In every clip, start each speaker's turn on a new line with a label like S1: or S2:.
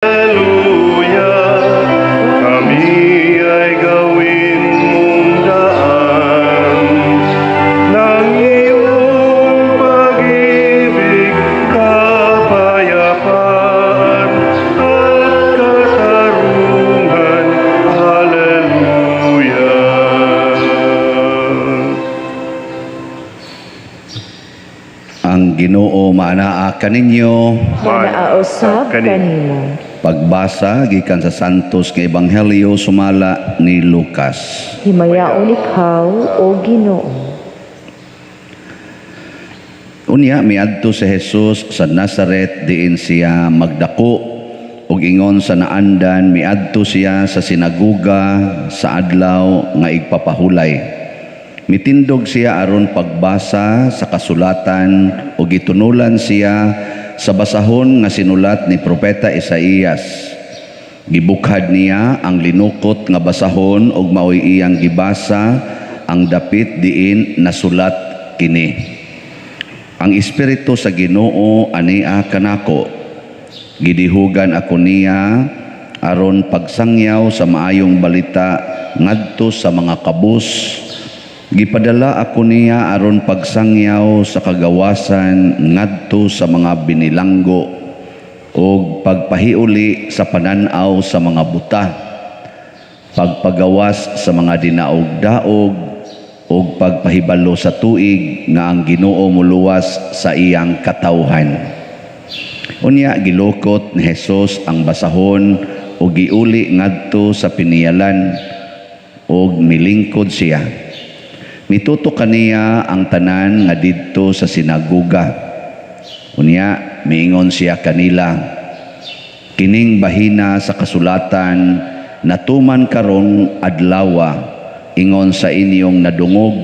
S1: Hallelujah, kami ay gawin mong daan ng iyong pag-ibig, kapayapaan at katarungan. Hallelujah.
S2: Ang Ginoo maanaa kaninyo.
S3: Manaa usab kanimo.
S2: Pagbasa gikan sa Santos nga Ebanghelyo sumala ni Lucas.
S3: Himayaon ikaw, o Ginoo.
S2: Unya miadto si Jesus sa Nazaret diin siya magdako, ug ingon sa naandan miadto siya sa sinaguga sa adlaw nga igpapahulay. Mitindog siya aron pagbasa sa kasulatan ug gitunulan siya sa basahon nga sinulat ni Propeta Isaías. Gibukhad niya ang linukot nga basahon ug maoy iyang gibasa ang dapit diin nasulat kini: "Ang Espiritu sa Ginoo ania kanako. Gidihugan ako niya aron pagsangyaw sa maayong balita ngadto sa mga kabus. Gipadala ako niya aron pagsangyaw sa kagawasan ngadto sa mga binilanggo ug pagpahiuli sa panan-aw sa mga buta, pagpagawas sa mga dinaog-daog ug pagpahibalo sa tuig nga ang Ginoo moluwas sa iyang katawhan." Unya gilukot ni Jesus ang basahon ug giuli ngadto sa piniyalan ug milingkod siya. Mituto kaniya ang tanan nga didto sa sinaguga. Unya miingon siya kanila, "Kining bahina sa kasulatan natuman karong adlawa ingon sa inyong nadungog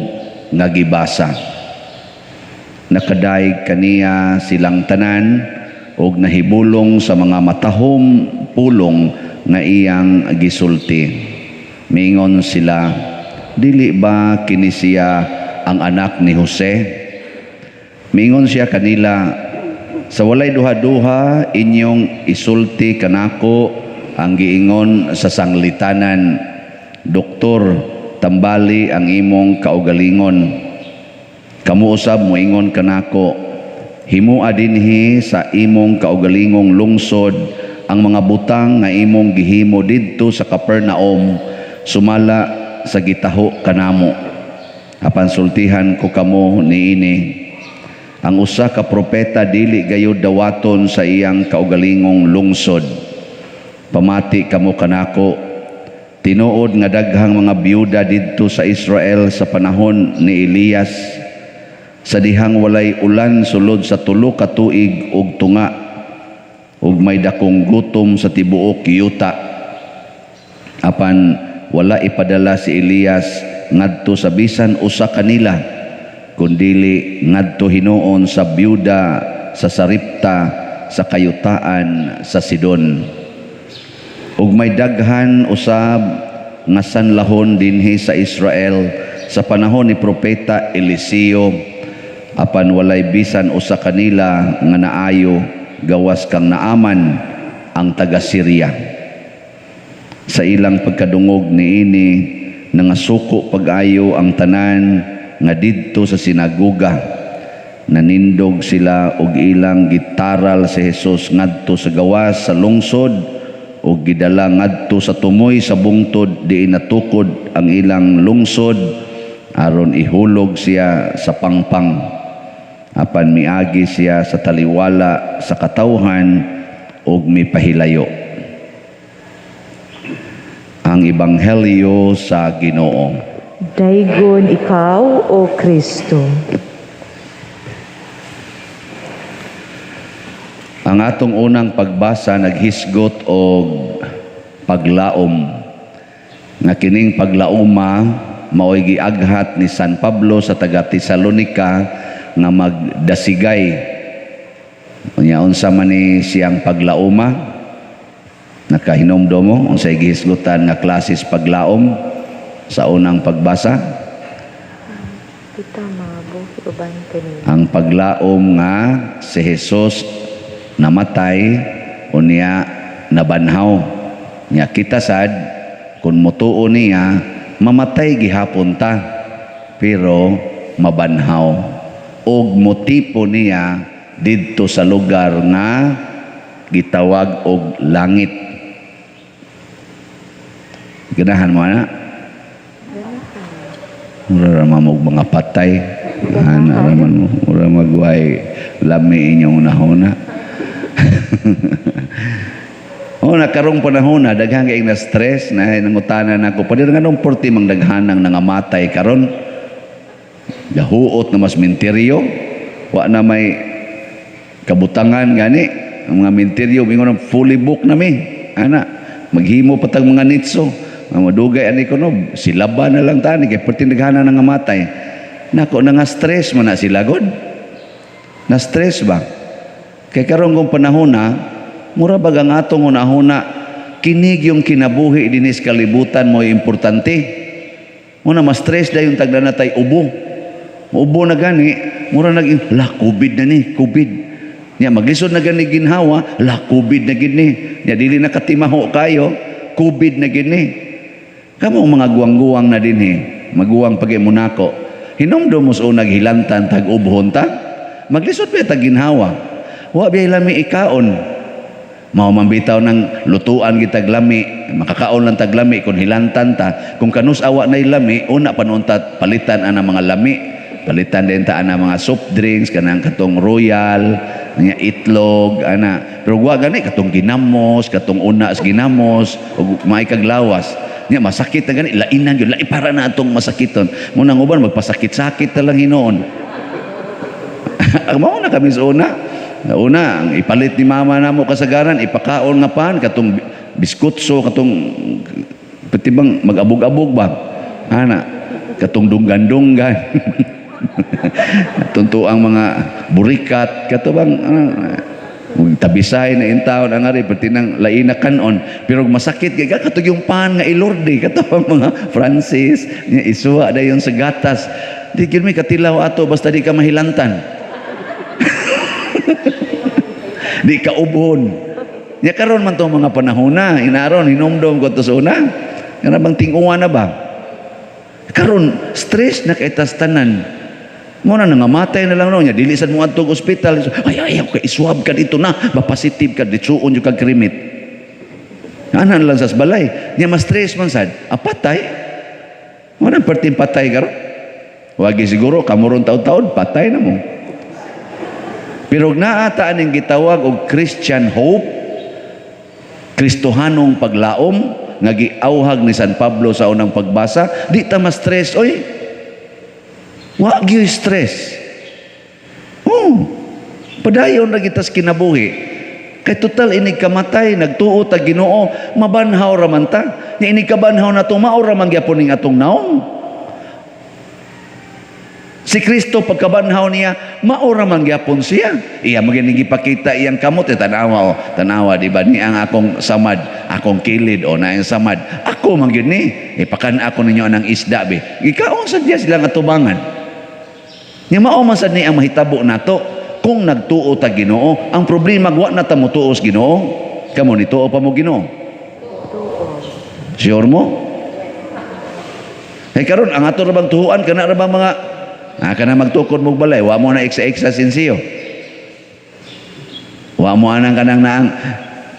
S2: nga gibasa." Nakadayeg kaniya silang tanan ug nahibulong sa mga matahom pulong nga iyang gisulti. Miingon sila, "Dili ba kini siya ang anak ni Jose?" Miingon siya kanila, "Sa walay duha-duha inyong isulti kanako ang giingon sa sanglitanan, 'Doktor, tambali ang imong kaugalingon.' Kamo usab moingon kanako, 'Himoa dinhi sa imong kaugalingong lungsod ang mga butang nga imong gihimo didto sa Capernaum sumala sa gitaho kanamo.' Apan sultihan ko kamo niini: ang usa ka propeta dili gayud dawaton sa iyang kaugalingong lungsod. Pamati kamo kanako. Tinuod nga daghang mga byuda didto sa Israel sa panahon ni Elias, sa dihang walay ulan sulod sa 3 ka tuig ug tunga ug may dakong gutom sa tibuok yuta. Apan wala ipadala si Elias ngadto sa bisan usa kanila, kundili ngadto hinuon sa byuda sa Sarepta sa kayutaan sa Sidon. Ug may daghan usab nga sanlahon dinhi sa Israel sa panahon ni Propeta Eliseo, apan walay bisan usa kanila nga naayo gawas kang Naaman ang taga Syria." Sa ilang pagkadungog niini, nangasuko pag-ayo ang tanan nga didto sa sinaguga. Nanindog sila og ilang gitaral si Jesus ngadto sa gawas sa lungsod ug gidala ngadto sa tumoy sa bungtod diin natukod ang ilang lungsod aron ihulog siya sa pangpang. Apan miagi siya sa taliwala sa katawhan ug mipahilayo. Ang Ebanghelyo sa Ginoo.
S3: Daygon ikaw, O Kristo.
S2: Ang atong unang pagbasa naghisgot og paglaom. Nga kining paglaoma mao'y giaghat ni San Pablo sa taga Tesalonica nga magdasigay. Unya unsa man ni siyang paglaoma? Nakahinumdom mo unsay gihisgutan nga klases paglaom sa unang pagbasa?
S3: Kita mabuhi uban kanimo.
S2: Ang paglaom nga si Jesus namatay unya nabanhaw. Nya kita sad, kung mutuo niya, mamatay gihapon ta, pero mabanhaw og motipo niya didto sa lugar nga gitawag og langit. Ganahan mo ana? Mura ra man og mga patay. Ana ra man mo. Mura magway lami inyong nahuna. Oh, na karong panahon na daghan kay na stress na nangutana nako padir, nganong porti mang daghanang nangamatay karon? Gahuot na mas minteryo, wa na may kabutangan gani ang mga minteryo, mingon fully book na mi ana, maghimo patag mga nitso. Ang madugay ani kuno, silaba na lang tani kay perti daghanan nangamatay. Nako, nga stress man na sila god, na stress ba kay karon kung panahon na mura bag ang atong hunahuna, kinig yung kinabuhi dinis kalibutan mo importante. Muna ma-stress dayon tagda na tay ubo. Ubo na gani, mura nag la COVID na ni, COVID. Nya maglisod na gani ginhawa, la COVID na gid ni. Nya dili na katimaho kayo, COVID na gid ni. Kamo mga guwang-guwang na dinhi, maguwang pag nako. Hinumdum mo sa unag hilantan tag ubhon ta. Maglisod pa tag ginhawa. Wa biya lami ikaon. Mao man bitaw ng lutuan gitag lami, makakaon lang tag lami kung hilantan ta. Kung kanus awa na lami, una pa noon ta palitan ana mga lami. Palitan din ta ana mga soft drinks kanang katong Royal, nya itlog ana. Pero wa gani katong ginamos, katong una sa ginamos ug maay kag lawas. Nya masakit na gani, lainan gyud, lai para na atong masakiton. Muna ang uban magpasakit-sakit ta lang hinuon. Mao na kami sa una. Sa una, ang ipalit ni mama namo kasagaran, ipakaon nga pan, katong biskutso, katong, pati bang mag-abog-abog ba? Ana, katong dunggan-dunggan. Tunto ang mga burikat, kato bang, tabisay na intawon ang ari pati nang laina kanon, pero masakit kay katong yung pan nga ilorde, kato ang mga Francis nya isuwa dayon sa gatas, di gyud mi katilaw ato basta di ka mahilantan, di ka ubon. Nya karon man tong mga panahon na, inaron hinumdom ko to sa una. Kana bang tinguan na ba? Karon stress na kay tas tanan. Mo na nangamatay na lang no nya dili sad mo adtog ospital. Ay ay kay iswab ka dito na, ba-positive ka, ditsuon jud kag krimit. Ana lang sa balay. Nya mas stress man sad. Ah, patay. Mo na perting patay karon. Wagi siguro kamuron taon-taon patay na mo. Pero naa ta aning gitawag og Christian hope, Kristohanong paglaom nga giauhag ni San Pablo sa unang pagbasa, di ta ma-stress oy. Wa gyud stress. Oh, padayon ra kita sa kinabuhi. Kay total inig kamatay, nagtuo ta Ginoo, mabanhaw ra man ta. Nya inig kabanhaw na to, mao ra man gyapon ning atong naong. Si Kristo pagkabanhaw niya, mao ra man gyapon siya. Iya man gyud gipakita iyang kamot, eh, tanawa o, tanawa di ba ni ang akong samad, akong kilid o na ang samad. Ako man gyud ni, ipakan ako ninyo anang isda be. Gikaon sad niya silang atubangan. Nya mao man sad ni ang mahitabo nato kung nagtuo ta Ginoo. Ang problema, wa na ta motuo sa Ginoo. Kamo, nituo pa mo Ginoo? Sure mo? Kay karon ang ato ra bang tuhuan kana ra bang mga kana magtukod mo balay, wa mo na eksa-eksa sinsiyo. Wa mo anang kanang naang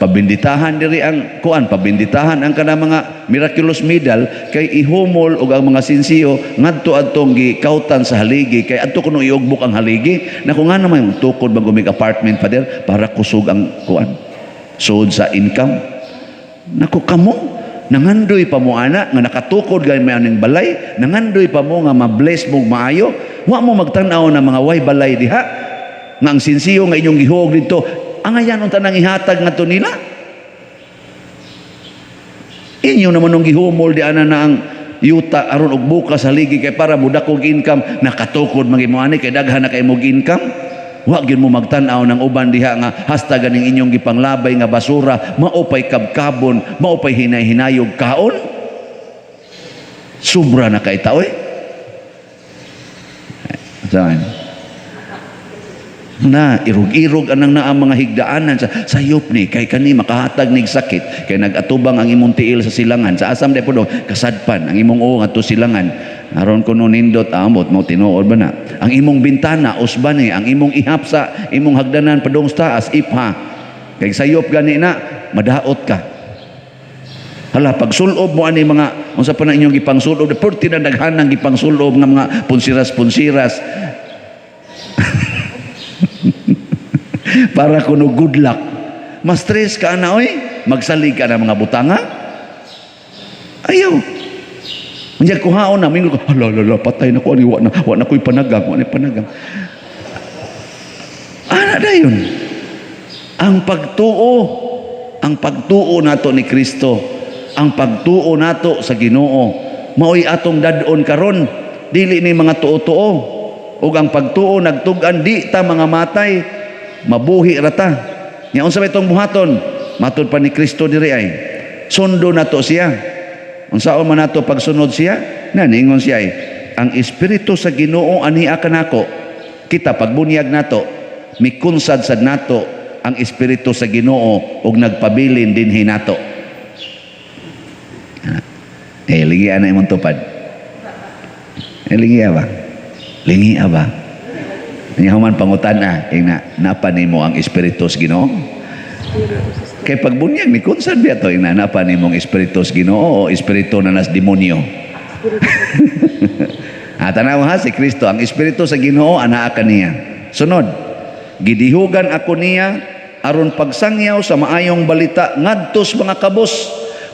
S2: pabinditahan diri ang kuan, pabinditahan ang kanang mga miraculous medal kay ihumol og ang mga sinsiyo ngadto adtong gikautan sa haligi kay adto kuno iugbok ang haligi. Nako, nga naman tukod ba gumig apartment, Father, para kusog ang kuan sud sa income. Nako, kamo nangandoy pa mo ana nga nakatukod gay may aning balay, nangandoy pa mo nga ma-bless mo maayo, wa mo magtan-aw na mga way balay diha nga ang sinsiyo nga inyong gihuog didto angayan unta nang ihatag ngadto nila. Inyo naman nung gihumol di ana na ang yuta aron og bukas haligi kay para mudakog income, nakatukod man mo ani kay daghan na kay mog income. Wa gyud mo magtan-aw ng uban diha nga hasta ganing inyong gipanglabay nga basura maupay kabkabon, maupay hinay-hinayog kaon. Sobra na kay tao eh. Saan? Na irog-irog anang naa mga higdaanan sa sayop ni kay kani makahatag nig sakit, kay nag-atubang ang imong tiil sa silangan sa asam di po kasadpan ang imong uong adto silangan aron kuno nindot amot mo tinuod ba na ang imong bintana usba ni ang imong ihap sa imong hagdanan padung sa taas ipha kay sayop gani na madaot ka. Hala, pagsulob mo ani mga unsa pa na inyong gipangsulob, perti na daghanang gipangsulob nga mga punsiras-punsiras para kuno good luck. Ma-stress ka na oy, magsalig ka na mga butanga. Ayaw. Unya kuhaon na mingon ko, hala hala, patay na ko ani, wa na ko'y panagang, wa na panagang. Ana dayon. Ang pagtuo nato ni Kristo, ang pagtuo nato sa Ginoo, maoy atong dad-on karon, dili ni mga tuo-tuo. Ug ang pagtuo nagtug-an di ta mga matay, mabuhi ra ta. Nya unsa may itong buhaton? Matud pa ni Kristo diri ay sundo nato siya. Unsaon man nato pagsunod siya? Na ningon siya ay, ang espiritu sa Ginoo ania kanako. Kita pagbunyag nato, mikunsad sad nato ang espiritu sa Ginoo ug nagpabilin dinhi nato. Eh, lingi na imong tupad. Eh, lingi ba? Lingi ba? Nya human pangutan na, ingna, napa nimo ang espiritu sa Ginoo? Kay pagbunyag ni kunsad biya to, ingna, napa nimong espiritu sa Ginoo o espiritu na nas demonyo? Ah, tanaw ha, si Kristo, ang espiritu sa Ginoo anaa kaniya. Sunod, gidihugan ako niya aron pagsangyaw sa maayong balita ngadto sa mga kabos.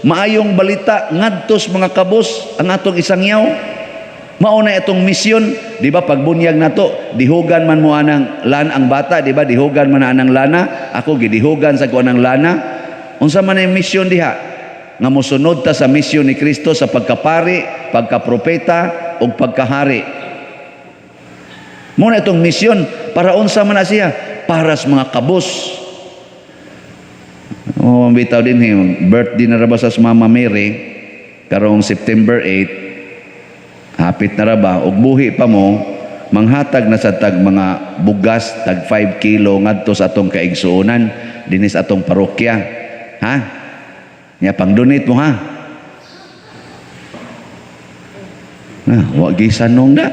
S2: Maayong balita ngadto sa mga kabos ang atong isangyaw. Mao na itong misyon, di ba, pagbunyag nato, dihugan man mo anang lan ang bata, di ba? Dihugan man anang lana, ako gidihugan sa ko anang lana. Unsa man ang misyon diha? Nga mosunod ta sa misyon ni Kristo sa pagkapari, pagkapropeta ug pagkahari. Mao na itong misyon para unsa man na siya? Para sa mga kabos. Oh, ang bitaw din eh, birthday na ra ba sa Mama Mary karong September 8, hapit na ra ba ug buhi pa mo, manghatag na sa tag mga bugas tag 5 kilo ngadto sa atong kaigsuonan dinhi sa atong parokya, ha? Nya pang-donate mo ha. Na wa gisanong na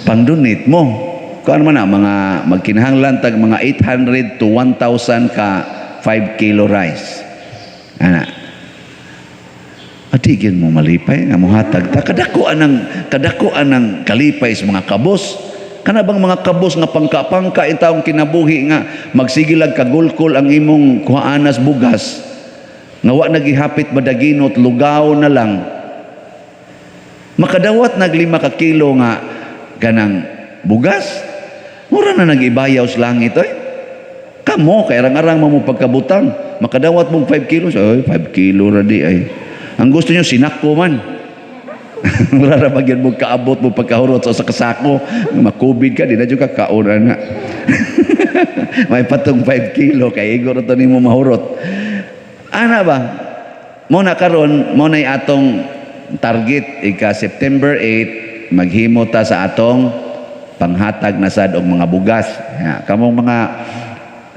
S2: pang-donate mo kuan man na mga magkinahanglan tag mga 800 to 1,000 ka 5 kilo rice ana. Atigin mo malipay nga mohatag ta kadako anang kalipay sa mga kabos. Kana bang mga kabos nga pangka-pangka in taong kinabuhi nga magsigilag kagulkol ang imong kuhaanas bugas nga wa nagihapit madaginot lugaw na lang makadawat nag 5 ka kilo nga kanang bugas, mura na nag-ibayaw sa langit oy. Kamo kay arang-arang mo pagkabutang makadawat mong 5 kilos oy, 5 kilo ra di ay. Ang gusto nyo sinako man. Mura ra bagyan mo kaabot mo pagkahurot sa kasako, makubid ka di na jud ka kaon ana. May patong 5 kilo kay igo ra to nimo mahurot. Ana ba? Mo na karon mo na atong target ika September 8 maghimo ta sa atong panghatag na sad og mga bugas. Ya, kamong mga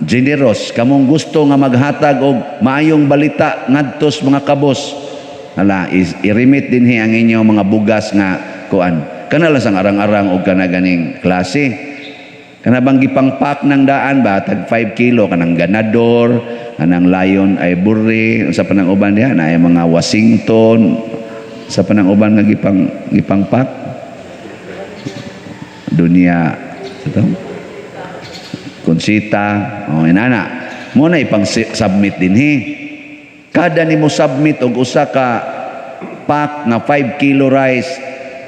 S2: generous, kamong gusto nga maghatag og maayong balita ngadto sa mga kabos. Hala, i-remit dinhi ang inyong mga bugas nga kuan. Kana lang sang arang-arang og kana ganing klase. Kana bang gipangpak ng daan ba tag 5 kilo kanang Ganador, kanang Lion Ivory, unsa pa nang uban diha na mga Washington, sa pa nang uban nga gipangpak dunya ito Consita, oh inana mo na ipang submit dinhi. Kada nimo submit og usa ka pack nga 5 kilo rice,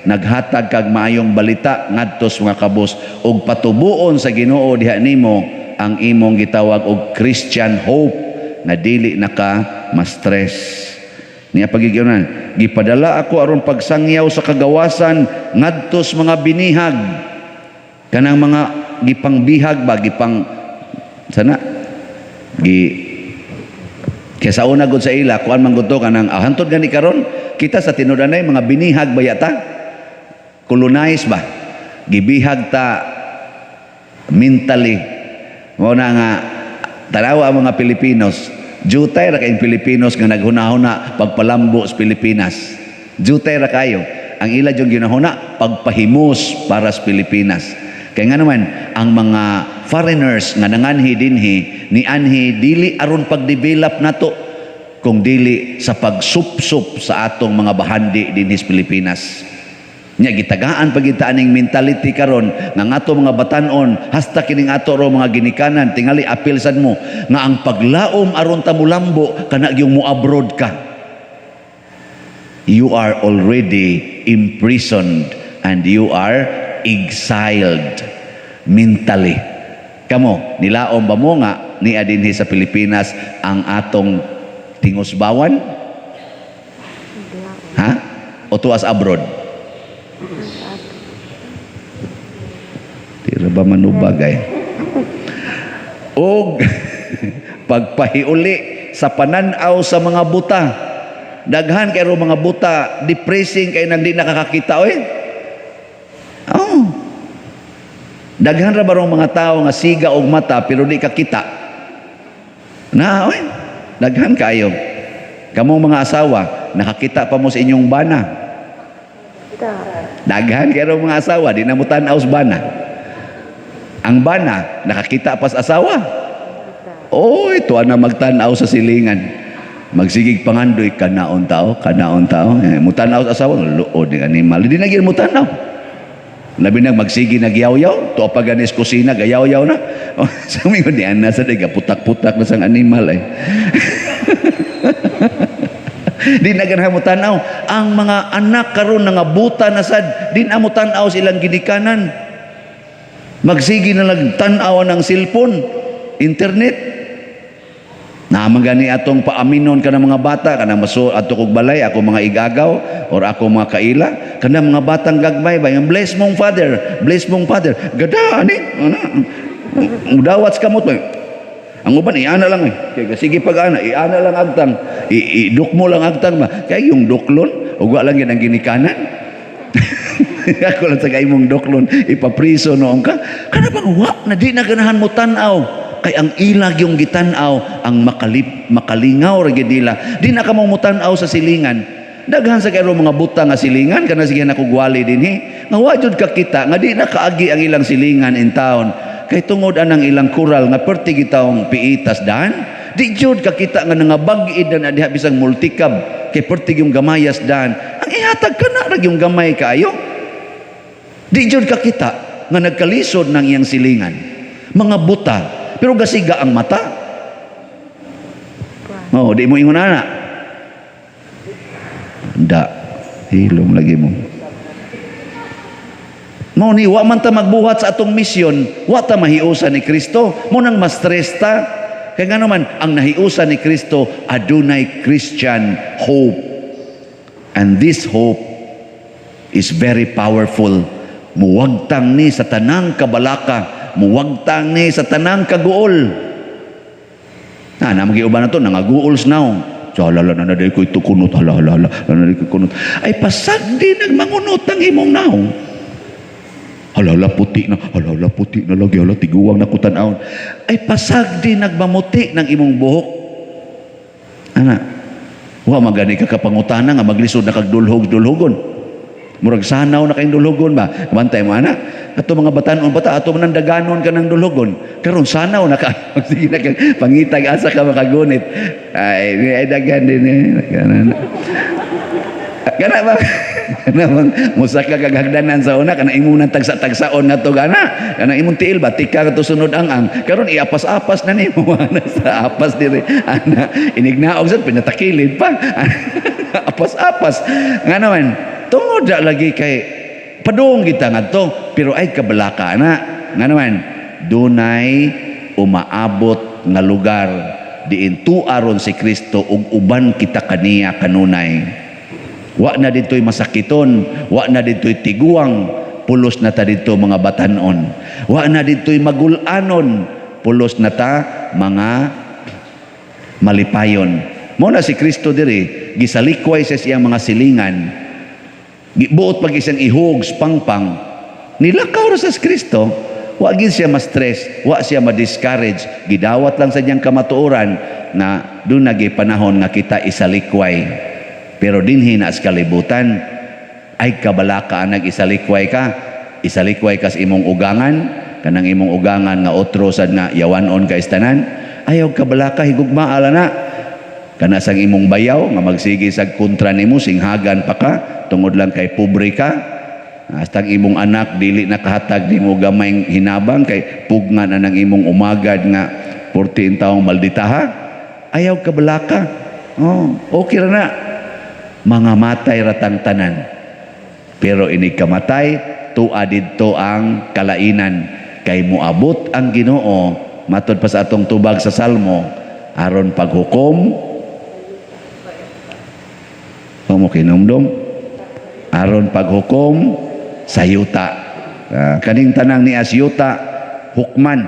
S2: naghatag kag maayong balita ngadto sa mga kabos ug patubuon sa Ginoo diha nimo ang imong gitawag og Christian hope nga dili na ka ma-stress. Niya pagigyunan, gipadala ako aron pagsangyaw sa kagawasan ngadto sa mga binihag. Kanang mga gipangbihag ba, gipang sana gi kaya sa una gud sa ila kuan man gud to kanang hantod gani karon kita sa tinud-anay mga binihag ba yata colonize ba gibihag ta Mentally. Mao na nga tanawa ang mga Pilipinos, jutay ra kayong Pilipinos nga naghuna-huna pagpalambo sa Pilipinas. Jutay ra kayo. Ang ila yung ginahuna pagpahimos para sa Pilipinas. Kaya nga naman, ang mga foreigners nga nanganhi dinhi, ni anhi dili aron pagdevelop nato, kung dili sa pagsupsup sa atong mga bahandi dinhi sa Pilipinas. Nya gitagaan pa kita aning mentality karon nga ang ato mga batan-on, hasta kining ato ro mga ginikanan, tingali apil sad mo nga ang paglaom aron ta mulambo kana yung mo abroad ka. You are already imprisoned and you are exiled mentally. Kamo, nilaom ba mo nga nia dinhi sa Pilipinas ang atong tingusbawan? Ha? O tuas abroad? Di ra ba manubag ay? Og pagpahiuli sa pananaw sa mga buta. Daghan kay ro mga buta, depressing kay nang di nakakakita oy. Oh. Daghan ra barong mga tao nga siga og mata pero di kakita. Na oy. Daghan kayo. Kamong mga asawa, nakakita pa mo sa inyong bana. Daghan kay mga asawa, di na mo tan-aw sa bana. Ang bana, nakakita pa sa asawa. Oy, tuwa na magtan-aw sa silingan. Magsigig pangandoy, kanaon tao, kanaon tao. Eh, mutanaw sa asawa, luod ng animal. Di na gyud mutanaw. Labi nang magsigi nagyaw-yaw, tuwa pa ganis kusina, gayaw-yaw na. Oh, sa mingon ni Ana sa diga, putak-putak na sang animal ay. Di na ganahan mo tanaw. Ang mga anak karon nangabuta na sad, di na mo tanaw silang ginikanan. Magsigi na lang tan-aw ng cellphone, internet. Naman gani atong paaminon ka ng mga bata kanang maso ato kog balay ako mga igagaw or ako mga kaila kana mga batang gagmay ba yung bless mong father, bless mong father, gada ani ana mudawat sa kamot ba. Ang uban iana lang eh, kay sige pag ana iana lang agtang idukmo lang agtang ba, kay yung duklon ug wa lang yan ang ginikanan. Ako lang sa imong duklon ipapriso noon ka kana bang wa na di na ganahan mo tan-aw, kay ang ilag yung gitan-aw ang makalip makalingaw ra gyud nila. Di na ka mo mutan-aw sa silingan. Daghan sa kayo mga buta nga silingan kana, sige na kugwali dinhi nga wa jud ka kita nga di na kaagi ang ilang silingan in town, kay tungod anang ilang kural nga perti gitawong piitas dan di jud ka kita nga nangabag-id na diha bisang multicab, kay perti yung gamayas dan ang ihatag ka na ra yung gamay kaayo. Di jud ka kita nga nagkalisod ng iyang silingan, mga buta, pero gasiga ang mata. Oh, di mo ingon ana. Da, hilom lagi mo. Mao ni wa man ta magbuhat sa atong misyon, wa ta mahiusa ni Kristo. Mo nang ma-stress ta. Kay ngano man ang nahiusa ni Kristo adunay Christian hope. And this hope is very powerful. Muwagtang ni sa tanang kabalaka, muwagtang ni sa tanang kaguol. Na, na uban na to, nangaguol sa naong. So, hala, na na ko ito kunot, hala, hala, hala, na ko kunot. Ay, pasag di nagmangunot ang imong naong. Hala, hala, puti na, hala, hala, puti na lagi, hala, tiguang na kutan-awon. Ay, pasag di nagmamuti ng imong buhok. Ana, wa magani ka kapangutana nga maglisod na kag dulhog-dulhogon. Murag sanaw na kayong dulhogon ba? Bantay mo ana. Ato mga batan-on bata ato man daganon ka ng dulhogon. Karon sanaw na ka. Sige na kang pangitag asa ka makagunit. Ay, ay dagan din eh. Kana kana ba? Kana bang musaka kag hagdanan sa una kana imong nang tagsa-tagsaon nga to gana. Kana imong tiil ba tika ka to sunod ang karon iapas-apas na nimo ana sa apas diri ana inignaog sad pinatakilid pa. Apas-apas. Nga naman tungod na lagi kay padung kita ngadto, pero ay kabalaka na nga naman dunay umaabot nga lugar diin tuaron si Kristo ug uban kita kaniya kanunay. Wa na dito'y masakiton, wa na dito'y tiguang, pulos na ta dito mga batanon. Wa na dito'y magulanon, pulos na ta mga malipayon. Mo na si Kristo diri gisalikway sa siyang mga silingan. Gibuot pag isang ihog pangpang. Nilakaw ra sa Kristo. Wa gid siya ma-stress, wa siya ma-discourage. Gidawat lang sa niyang kamatuoran na duna gyud panahon nga kita isalikway. Pero dinhi na sa kalibutan, ay kabalaka nag isalikway ka, isalikway ka sa imong ugangan, kanang imong ugangan nga otro sad nga yawanon ka istanan, ayaw kabalaka, higugmaa na. Kana sang imong bayaw nga magsige sa kontra nimo, singhagan pa ka tungod lang kay pobre ka. Hastang imong anak dili na kahatag nimo gamay hinabang kay pugnan na ng imong umagad nga 14 taong malditaha. Ayaw kabalaka. Oh, okay ra na. Mga matay ratang tanan. Pero inig kamatay, tua didto ang kalainan kay moabot ang Ginoo, matod pa sa atong tubag sa Salmo, aron paghukom mo kinumdum, aron paghukom sa yuta. Ah, kaning tanang ni as yuta hukman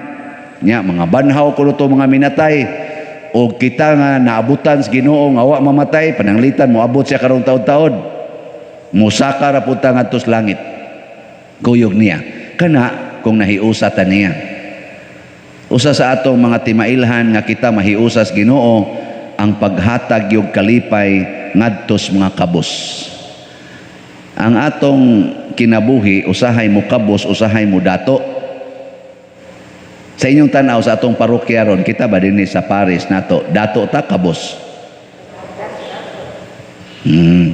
S2: nya mga banhaw kuno to, mga minatay o kita nga naabutan sa Ginoo nga wa mamatay. Pananglitan moabot siya karong taod-taod, musaka ra pud ta ngadto sa langit, kuyog niya kana kung nahiusa ta niya. Usa sa atong mga timailhan nga kita mahiusa sa Ginoo, ang paghatag yung kalipay ngadto sa mga kabos. Ang atong kinabuhi, usahay mo kabos, usahay mo dato. Sa inyong tanaw sa atong parokya ron, kita ba dinhi sa parish nato, dato ta, kabos?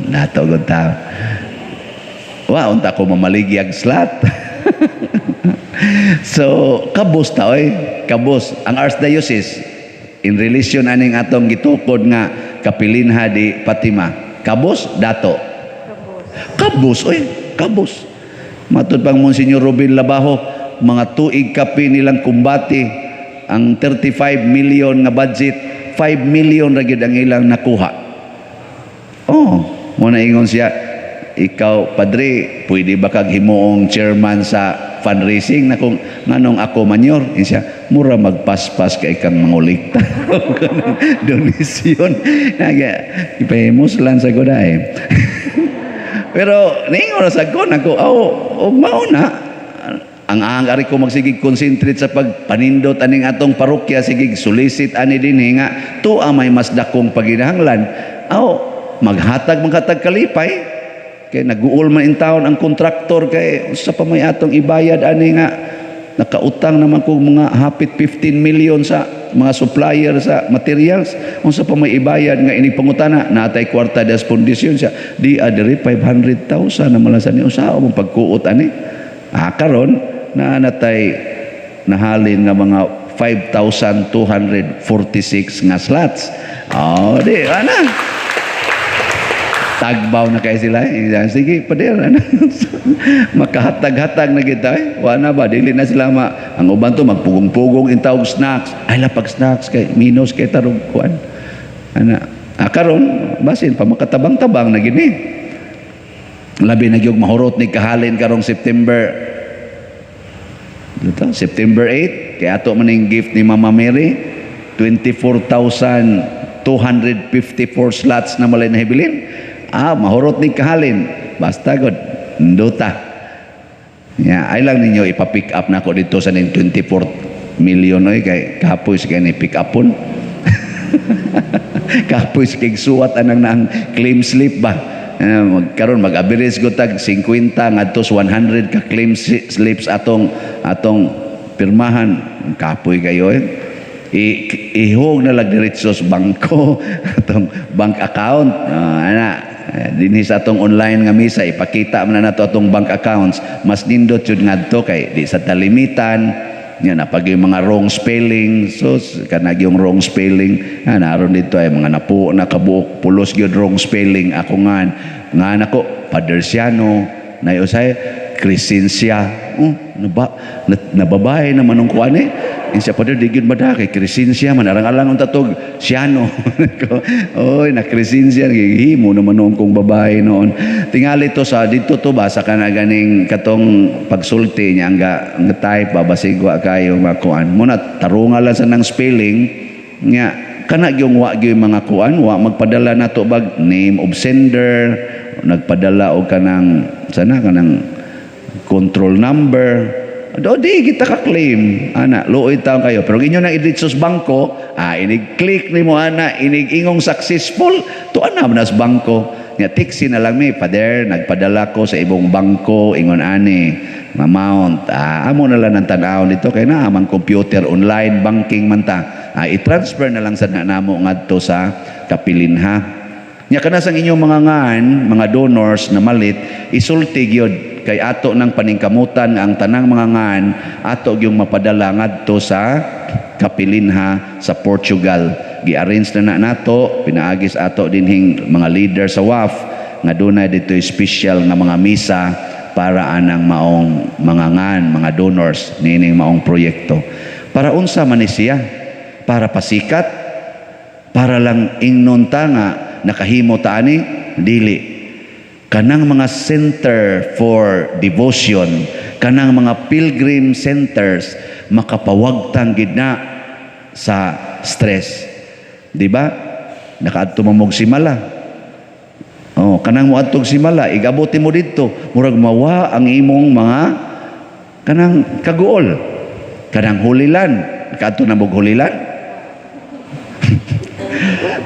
S2: Dato gud ta. Wa unta ko mamaligyag slot. So, kabos ta oy, kabos ang archdiocese in relation aning atong gitukod nga Kapilinha di Fatima. Kabos, dato? Kabos oy, kabos. Matud pang Monsignor Robin Labajo, mga tuig kapi nilang kumbati ang 35 million nga budget, 5 million ra gyud ang ilang nakuha. Oh, mo na ingon siya, "Ikaw, padre, pwede ba kag himuong chairman sa fundraising?" Na kung nganong ako manyor, ingon siya, "Mura magpaspas kay kang mangulikta donasyon." Naga, ipahimuslan sa ko eh. Pero ningon ra sa ko nako, aw, og mao na ang ang ari ko magsigig concentrate sa pagpanindot aning atong parokya, sigig solicit ani dinhi nga tuwa may mas dakong paginahanglan. Aw, maghatag maghatag kalipay kay naguol man in taon ang kontraktor kay sa pa may atong ibayad ani nga nakautang naman ko mga hapit 15 million sa mga supplier sa materials, unsa pa may ibayad nga inig pangutana natay kwarta des pundisyon siya di adiri 500,000 na malasan ni usa mo pagkuot ani. Ah, karon na natay nahalin nga mga 5,246 nga slots. Oh, di ana tagbaw na kay sila eh. Sige, pader. Ano? Makahatag-hatag na kita eh. Wala ba, dili na sila ma. Ang uban to, magpugong-pugong intawag snacks. Ay, lapag snacks kay minus kay tarog kuan. Ana, ah, karon basin pa makatabang-tabang na gini. Labi na gyud mahurot ni kahalin karong September dito, September 8, kaya ato man ning gift ni Mama Mary, 24,254 slots na malay nahibilin. Ah, mahurot ni kahalin. Basta god, nduta. Ya, ay lang ninyo ipa-pick up na ako dito sa ning 24 million oy kay kapoy sa kay ni pick upon. Kapoy sa kay suwat anang naang claim slip ba. Magkaron mag-average ko tag 50 ngadto sa 100 ka claim slips atong atong pirmahan. Kapoy kayo eh. Ihog na lang diretso sa bangko atong bank account. Ah, ana eh, dinhi sa atong online nga misa ipakita man na nato atong bank accounts, mas nindot jud ngadto kay di sa talimitan nya na pag yung mga wrong spelling. So kanag yung wrong spelling, ah, naron dito ay mga napuo na kabuok pulos gyud wrong spelling. Ako nga nga nako Padersiano na usay Crescencia. Oh, naba, na, nababae naman ang kuan eh. Insa pa di gyud mada kay Crescencia man arang-alang unta tog Siano. Oy, na Crescencia gihimo naman noon kong babae noon. Tingali to sa dito to ba sa kana ganing katong pagsulti niya ang ang type ba basig wa kayo makuan. Muna tarunga lang sa nang spelling nya kana gyung wa gyud mga kuan, wa magpadala nato bag name of sender, nagpadala og kanang sana kanang control number. Do di kita ka claim ana, luoy taon kayo. Pero inyo nang idiretso sa bangko, inig click nimo ana, inig ingong successful, tuan na man sa bangko. Nya tiksi na lang mi, "Father, nagpadala ko sa ibong bangko ingon ani amount." Amo na lang ang tan-aw nito kay naa mang computer, online banking man ta. I-transfer na lang sa na namo ngadto sa kapilinha. Nya kana sang inyong mga ngan, mga donors na malit, isulti gyud kay ato ng paningkamutan nga ang tanang mga ngan ato gyung mapadala ngadto sa kapilinha sa Portugal. Gi-arrange na na nato pinaagis ato dinhing mga leader sa WAF nga dunay dito special nga mga misa para anang maong mga ngan, mga donors nining maong proyekto. Para unsa man ni siya? Para pasikat? Para lang ingnon ta nga nakahimo ta ani? Dili. Kanang mga center for devotion, kanang mga pilgrim centers, makapawagtang gid na sa stress. Di ba? Nakaadto mo mog Simala. Oh, kanang moadtog Simala, igabot mo didto, murag mawa ang imong mga kanang kaguol. Kanang Holy Land, nakaadto na mog Holy Land?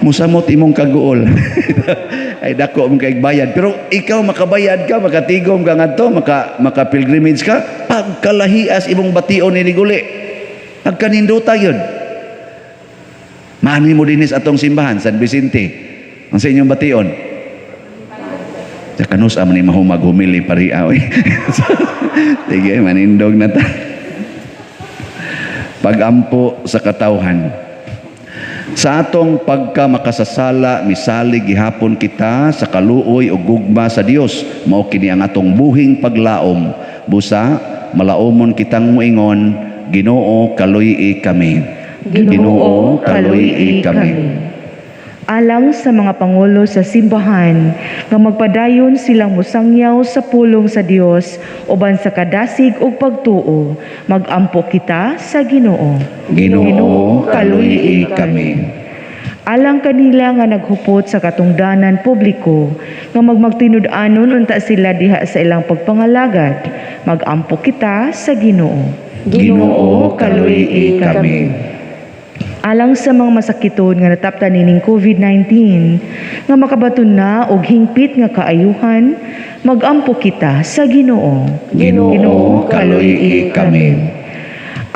S2: Musamot imong kaguol. Ay dako mong kaigbayad. Pero ikaw makabayad ka, makatigom ka ngadto, maka pilgrimage ka, pagkalahias imong bation ni guli. Pagkaninduta yun. Maani mo dinis atong simbahan, San Vicente. Ang sa inyong bation. Sa kanus man ni mahumag humili pari oy. Sige, manindog na ta. Pagampo sa katawhan. Sa atong pagka makasasala, misalig gihapon kita sa kaluoy o gugma sa Dios. Mao kini ang atong buhing paglaom. Busa, malaomon kitang muingon, "Ginoo, kaluy kami. Ginoo, kaluy kami."
S3: Alang sa mga pangulo sa simbahan nga magpadayon silang musangyaw sa pulong sa Dios uban sa kadasig ug pagtuo, magampo kita sa Ginoo.
S2: Ginoo, kaluy kami.
S3: Alang kanila nga naghupot sa katungdanan publiko nga magmagtinud-anon unta sila diha sa ilang pagpangalagad, magampo kita sa Ginoo.
S2: Ginoo, kaluy kami.
S3: Alang sa mga masakiton nga nataptan nining COVID-19 nga makabaton na og hingpit nga kaayuhan, magampo kita sa Ginoo.
S2: Ginoo, kaluy kami.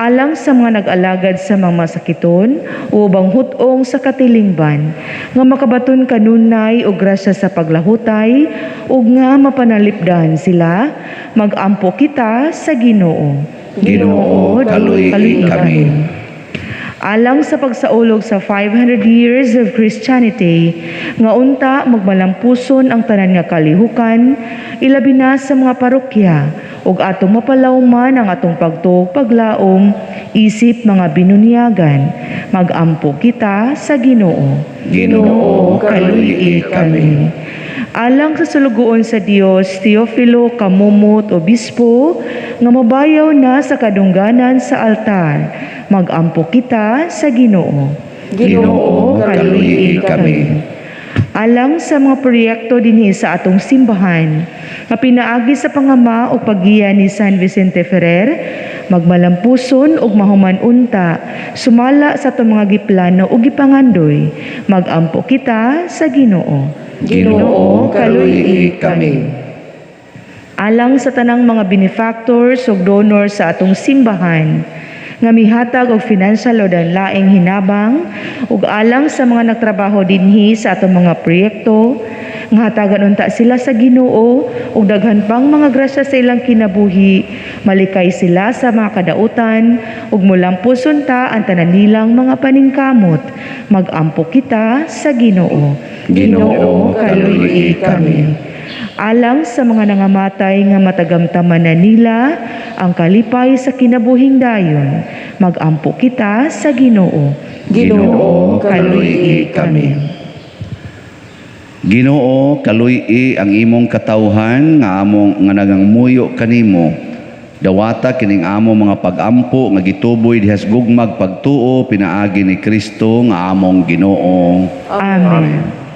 S3: Alang sa mga nag-alagad sa mga masakiton ubang hut-ong sa katilingban nga makabaton kanunay og grasya sa paglahutay ug nga mapanalipdan sila, magampo kita sa Ginoo.
S2: Ginoo, kaluy kami.
S3: Alang sa pagsaulog sa 500 years of Christianity nga unta magmalampuson ang tanan nga kalihukan, ilabi na sa mga parokya, ug atong mapalawman ang atong pagtuo paglaom isip mga binunyagan, magampo kita sa Ginoo.
S2: Ginoo, kaluy kami.
S3: Alang sa sulugoon sa Dios Teofilo Camomot, Obispo, nga mabayaw na sa kadungganan sa altar, magampo kita sa Ginoo.
S2: Ginoo, kaluy kami.
S3: Alang sa mga proyekto dinhi sa atong simbahan nga pinaagi sa pangama o paggiya ni San Vicente Ferrer, magmalampuson ug mahuman unta sumala sa atong mga giplano ug gipangandoy, magampo kita sa Ginoo.
S2: Ginoo, kaluy kami.
S3: Alang sa tanang mga benefactors ug donors sa atong simbahan nga mihatag og financial o laing hinabang ug alang sa mga nagtrabaho dinhi sa atong mga proyekto nga hatagan unta sila sa Ginoo ug daghan pang mga grasya sa ilang kinabuhi, malikay sila sa mga kadautan ug mulampos unta ang tanan nilang mga paningkamot, magampo kita sa Ginoo.
S2: Ginoo, kaluy kami.
S3: Alang sa mga nangamatay nga matagamtaman na nila ang kalipay sa kinabuhing dayon, magampo kita sa Ginoo.
S2: Ginoo, kaluy kami. Ginoo, kaluy ang imong katawhan nga among nga nagangmuyo kanimo. Dawata kining amo mga pagampo nga gituboy dihas gugmag pagtuo pinaagi ni Kristo nga among Ginoo.
S3: Amen.